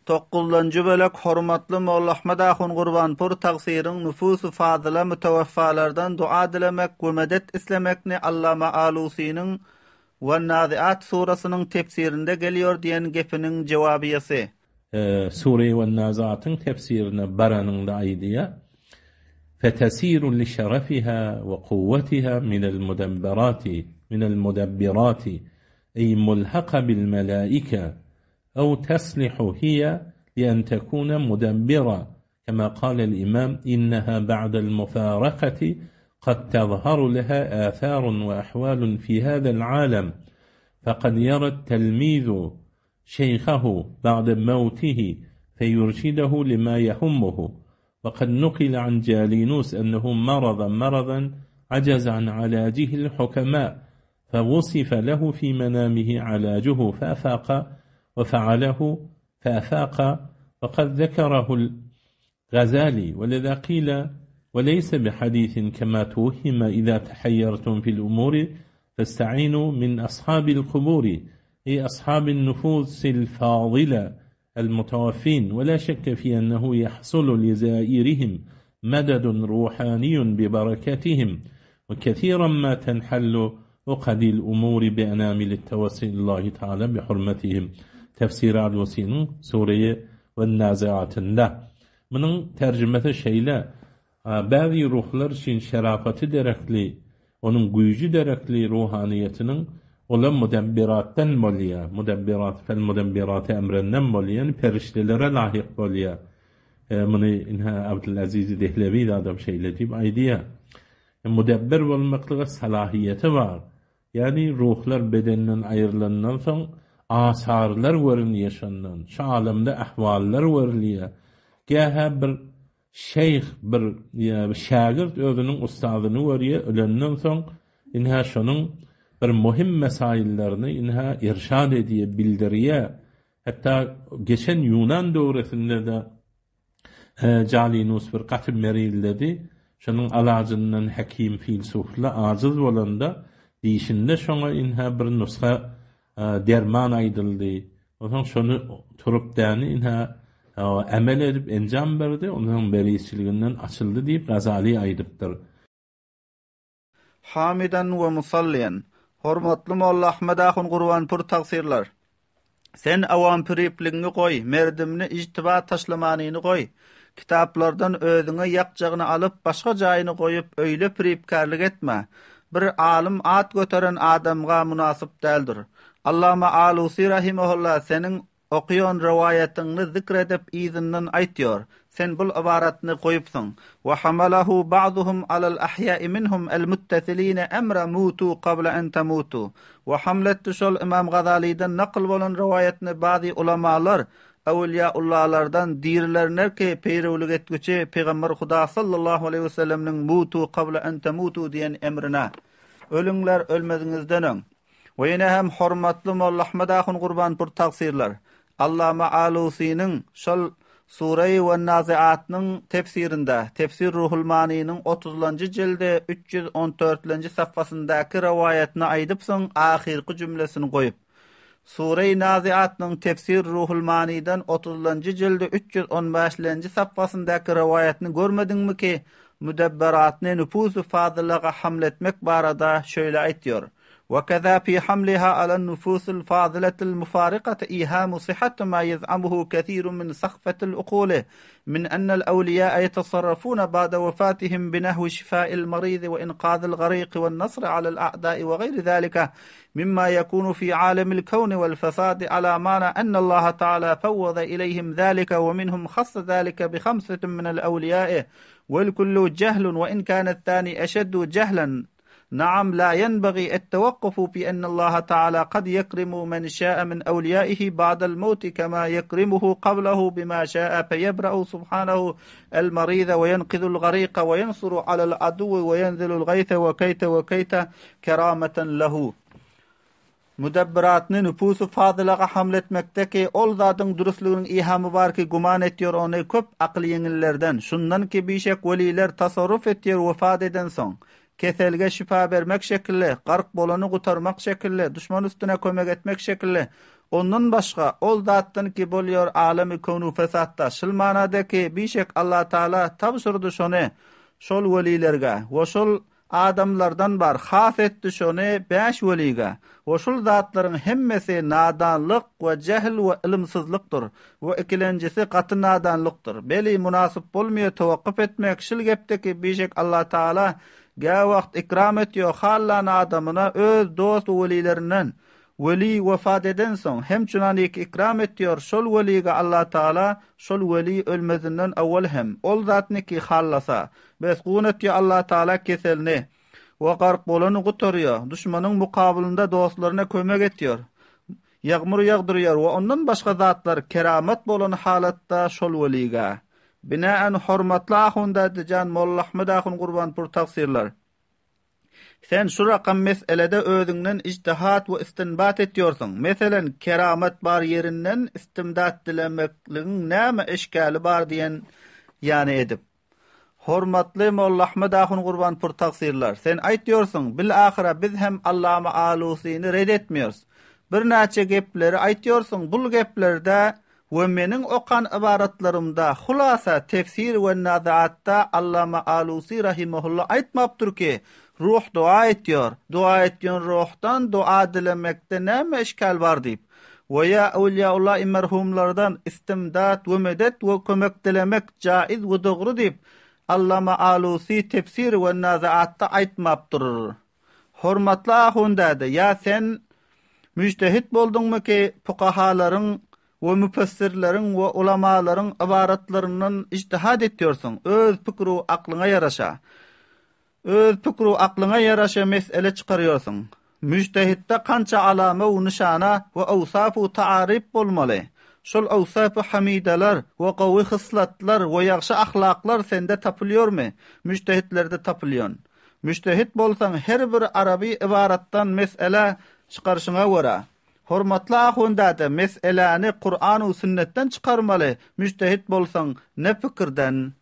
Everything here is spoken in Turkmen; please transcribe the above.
Dokuzlanjy bölek Hormatly Molla Ahmet ahun Gurbanpur tagsyryň nüfus-u fazyla müteweffalardan dua dilemek we medet islemekni Allama Alusynyň Wen-Naziat surasynyň tefsirinde gelýor diýen gepiniň jewabyýasy. Sure-i Wen-Naziatyň tefsirine baranyňda aýdýar, Fetesiru li-şerefiha we kuwwetiha minel-mudebberati minel-mudebbirati eý mulhaka bil-melaike ew teslihu hiýe li-en tekune mudebbira kema kalel imam inneha ba'del mufarakati kad tezharu leha atharun we ahwalun fi hazel alem fekad yara telmizu şeyhahu ba'de mevtihi feyurşidehu lima yehummuhu وقد نقل عن جالينوس أنه مرض مرضا عجز عن علاجه الحكماء فوصف له في منامه علاجه فأفاق وفعله فأفاق وقد ذكره الغزالي ولذا قيل وليس بحديث كما توهم إذا تحيرتم في الأمور فاستعينوا من أصحاب القبور أي أصحاب النفوس الفاضلة المتوفين ولا شك في أنه يحصل لزائرهم مدد روحاني ببركتهم وكثيرا ما تنحل عقد الأمور بأنامل التوسل الله تعالى بحرمتهم Tefsir Alusynyň Sure-i Wen-Naziatynda. Munuň terjimesi şeýle, Bäzi ruhlar üçin şerapaty derekli, onuň güýji derekli ruhanyýetiniň olam mudebbiratdan bolýar, mudebbirat, fel-mudebbirati emrenden bolýar, ýagny perişdelere laýyk bolýar. Muny ynha Abdylaziz Dehlewi zadam şeýle diýip aýdýar. Mudebbir bolmaklyga salahyýeti bar. Ýagny ruhlar bedenden aýrylandan soň asarlar görünýär şondan, şu alamda ahwallar görülýär. Gähä bir Şeýh bir şägirt özüniň ussadyny görýär, ölenden soň ynha şonuň bir möhüm mesaýyllaryny ynha irşad edýär, bildirýär. Hatda geçen Ýunan döwresinde-de Jalinus bir gaty merizledi. Şonuň alajyndan hekim filsuflar ajyz bolanda, dişinde şoňa ynha bir nusga Derman aýdyldy. Onsoň şony turup däni ynha emel edip enjam berdi, onsoň merizçiliginden açyldy diýip Gazaly aýdypdyr. Hamidan we musalliýan. Hormatly Molla Ahmet ahun Gurbanpur tagsyrlar. Sen awampirepligiňi goý, merdimni ijtiba taşlamanyny goý. Kitaplardan özüňe ýakjagyny alyp, başga jaýyny goýup, öýle piripkärlik etme. Bir alym at göteren adamga mynasyp däldir. Allama Alusy rahimehulla seniň okýan rowaýatyňny zikr edip yzyndan aýtýor, Sen bul ybaratny goýupsyň, Wa hamalahu ba'duhum alal ahýa'i minhum el-muttesiline emra mutu qabla en tamutu. Wa hamletdi şol Ymam Gazalydan nakyl bolan rowaýatny bazy ulamalar, Öwülýaullalardan dirilerine ki peýrewlik etgüçi Pygamber Huda sallallahu aleýhi we sellemniň Mutu kabla en temutu diýen emrine, Ölüňler ölmeziňizden öň. We ýene hem hormatly Molla Ahmet ahun Gurbanpur tagsyrlar, Allama Alusynyň şol Sureýi Wen-Naziatnyň tefsirinde, Tefsir Ruhul Manynyň otuzlanjy jildi 314-lenji safhasyndaky rowaýatyny aýdypsyň ahyrky jümlesini goýup. Sureýi Naziatnyň Tefsir Ruhul Manydan otuzlanjy jildi 315-lenji safhasyndaky rowaýatyny görmediňmi ki, müdebberatny nüfus-u fazylaga hamletmek barada şöýle aýtýor, Ve keza fi hamliha alen nufusil fazyletil mufarikati ihamu sihhati ma yez'amuhu kesirun min sahfetil ukuli min ennel ewliýae yetasarrafune ba'de wefatihim binahwi şifa'il marizi ve inkazil gariki ven nasri alel a'dai ve gayri zalike mimma yekunu fi alemil kevni vel fesadi ala mana ennallaha teala fevveze ileyhim zalike ve minhum hasse zalike bi hamsetin minel ewliýae vel kullu cehlun ve in kânet thani eşeddu cehlen Naam la yenbagî et-tevakkufu fi ennallaha teala kad yekrimu men şâe min evliyâihi ba'del mevti kemâ yekrimuhu qablehu bimâ şâe feyebra'u subhanehu el-marize ve yenkizul garîke ve yensuru alel aduvi ve yenzilul gayse ve keyte ve keyte kerameten lehu. Müdebbiratny nüfus-u fazylaga haml etmekde ki, ol zadyň dürüstliginiň ihamy bar ki, güman etýär ony köp akyl ýeňillerden, şundan ki bişek weliler tasarruf etýär wefat edensoň, keselge şypa bermek şekilli, gark bolany gutarmak şekilli, duşman üstüne kömek etmek şekilli. Ondan başga ol zatdan ki bolýar alemi köwnu fesatda şul manada ki bişek Allatagala tabşyrdy şony şol welilerge we şol adamlardan bar has etdi şony bäş welige we şul zatlaryň hemmesi nadanlyk we jehl we ylymsyzlykdyr we ikilenjisi gaty nadanlykdyr beli mynasyp bolmaýar towakgyf etmek şul gepde ki bişek Allatagala gäwagt ikram etýor hallan adamyna öz dost we welilerinden Weli wefat edensoň, hem çunaniki ikram etýor şol welige Allatagala şol weli ölmezinden owal hem, ol zatniki hallasa, besgun etýor Allatagala keselini, we gark bolany gutarýor, duşmanyň mukabylynda dostlaryna kömek etýor, ýagmyr ýagdyrýor we ondan başga zatlar keramat bolan halatda şol welige. Binaen hormatly ahun dädejan Molla Ahmet ahun Gurbanpur tagsyrlar. Sen şu rakam meselede özüňden ijtihat we istinbat etýorsyň. Meselen, keramat bar ýerinden istimdat dilemekligiň näme eşkäli bar diýen ýany edip. Hormatly Molla Ahmet ahun Gurbanpur tagsyrlar, sen aýtýorsyň, bil-ahyra biz hem Allama Alusyny red etmeýors. Birnäçe gepleri aýtýorsyň, bul geplerde We meniň okan ybaratlarymda, hulasa, tefsir we nazaatda Allama Alusi rahimahulla aýtmapdyr ki, ruh doga etýor, doga etýän ruhdan doga dilemekde näme işkal bar diýip. We ýa Awliýaullahi merhumlardan istimdat we medet we kömek dilemek jaiz we dogry diýip, Allama Alusi tefsir we nazaatda aýtmapdyr. Hormatly ahun däde, ýa sen müjtehit bolduňmy ki, pukahalaryň we müfessirleriň we ulamalaryň ybaratlaryndan ijtihad etýorsyň, öz pikru aklyňa ýaraşa, öz pikru aklyňa ýaraşa mesele çykarýorsyň. Müjtehitde kança alama we nyşana we ewsaf-u taaryp bolmaly. Şol ewsaf-u hamidalar we gowy hyslatlar we ýagşy ahlaklar sende tapylýormy, müjtehitlerde tapylýan? Müjtehit bolsaň her bir araby ybaratdan mesele çykaryşyňa görä. Hormatly ahun däde meseläni Kuranu sünnetden çykarmaly müjtehit bolsaň ne pikirden.